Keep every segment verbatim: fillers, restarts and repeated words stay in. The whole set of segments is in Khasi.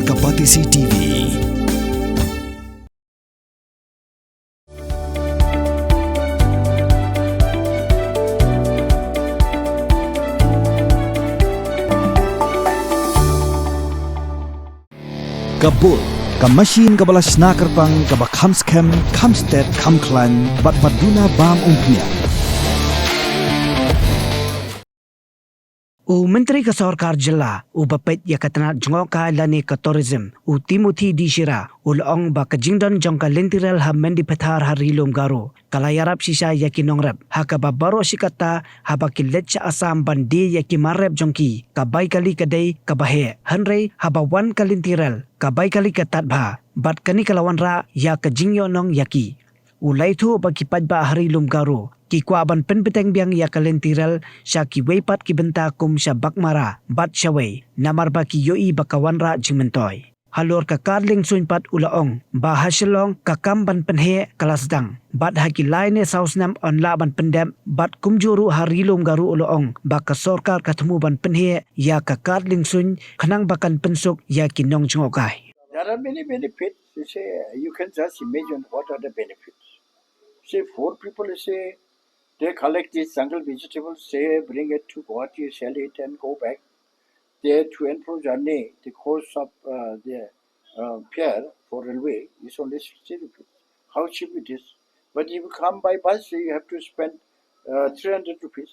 Ka Batesi T V. Ka Bull, ka machine kaba la shna kyrpang, kaba kham skhem, kham stet, kham khlaiñ, bad ba duna bam umphniang. U Myntri ka Sorkar Jylla uba peit ïa ka tnat jngohkai lane ka tourism, u Timothy D Shira, u la ong ba ka jingdon jong ka lynti rel ha Mendipathar ha Ri Lum Garo ka la ïarap shisha ïa ki nongrep, ha kaba baroh shi katta haba ki leit sha Assam ban die ïa ki mar rep jong ki, ka bai kali ka dei kaba heh, hynrei haba wan ka lynti rel, ka bai kali ka tad bha, bad kane ka la wanrah ïa ka jingïohnong ïa ki. U la ïathuh ba ki paidbah ha Ri Lum Garo ki kwah ban pynbteng biang ïa ka lynti rel sha kiwei pat ki bynta kum sha Baghmara bad shawei, namar ba ki ïohi ba ka wanrah jingmyntoi. Halor ka kad liengsuiñ pat u la ong ba ha Shillong ka kam ban pynheh ka la sdang, bad ha ki lai ne saw snem yn lah ban pyndep, bad kumjuh ruh ha Ri Lum Garo u la ong ba ka sorkar ka thmu ban pynheh ïa ka kad liengsuiñ khnang ba kan pynsuk ïa ki nongjngohkai. There are many benefits. You say, you can just imagine what are the benefits. Say, four people, say, they collect these jungle vegetables, say, bring it to Guwahati, sell it, and go back. Their to and fro journey, the cost of uh, the uh, fare for railway is only sixty rupees. How cheap it is! But if you come by bus, you have to spend uh, three hundred rupees.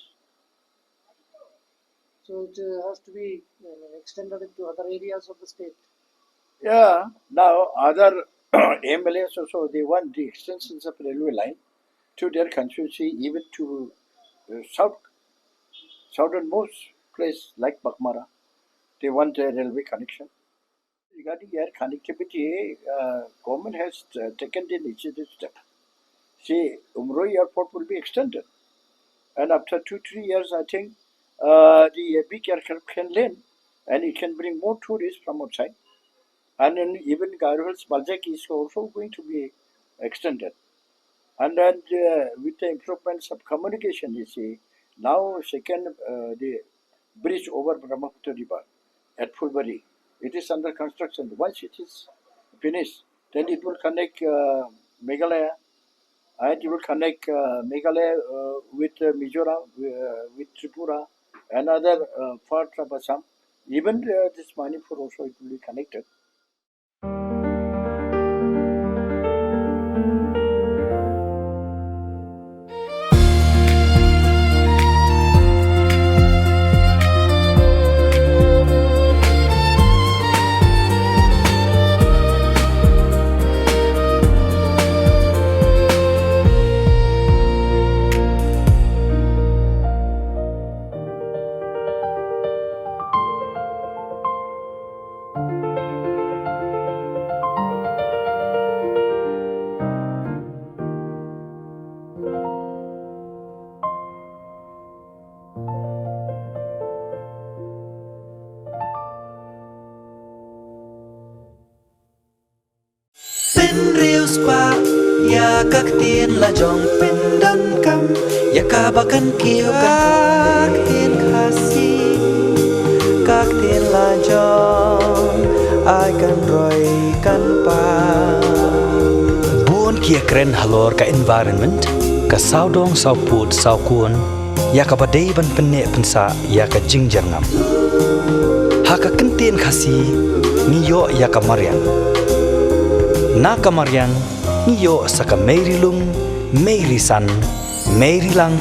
So it uh, has to be uh, extended into other areas of the state. Yeah, now other M L As also, they want the extensions of railway line to their constituency, even to uh, south, southernmost place like Baghmara. They want a railway connection. Regarding air connectivity, uh, government has uh, taken the necessary step. See, Umroi airport will be extended. And after two, three years, I think uh, the uh, big aircraft can land and it can bring more tourists from outside. And then even Garo Hills Balzak is also going to be extended. And then uh, with the improvements of communication, you see, now second, uh, the bridge over Brahmaputra River at Phulbari, it is under construction. Once it is finished, then it will connect uh, Meghalaya, and it will connect uh, Meghalaya uh, with uh, Mizoram, uh, with Tripura, and other uh, parts of Assam. Even uh, this Manipur also, it will be connected. Pynriewspah ïa ka ktien la jong, pyndonkam ïa kaba kan kiew ka ktien Khasi, ka ktien la jong, ai kan roi kan pang. Bun ki ïakren halor ka environment, ka sawdong sawpud sawkun, ïa kaba dei ban pynneh pynsah ïa ka jingjyrngam. Ha ka kyntien Khasi ngi ïoh ïa ka mariang. Na ka mariang ngi ïoh sa ka mei ri lung, mei ri san, mei ri lang,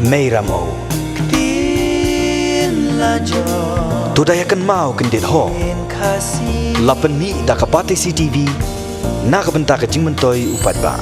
mei ramew. Ktien la jong. To da ïa kynmaw kyndit ho. Ktien Khasi. La pynmih da ka Batesi T V na ka bynta ka jingmyntoi u paidbah.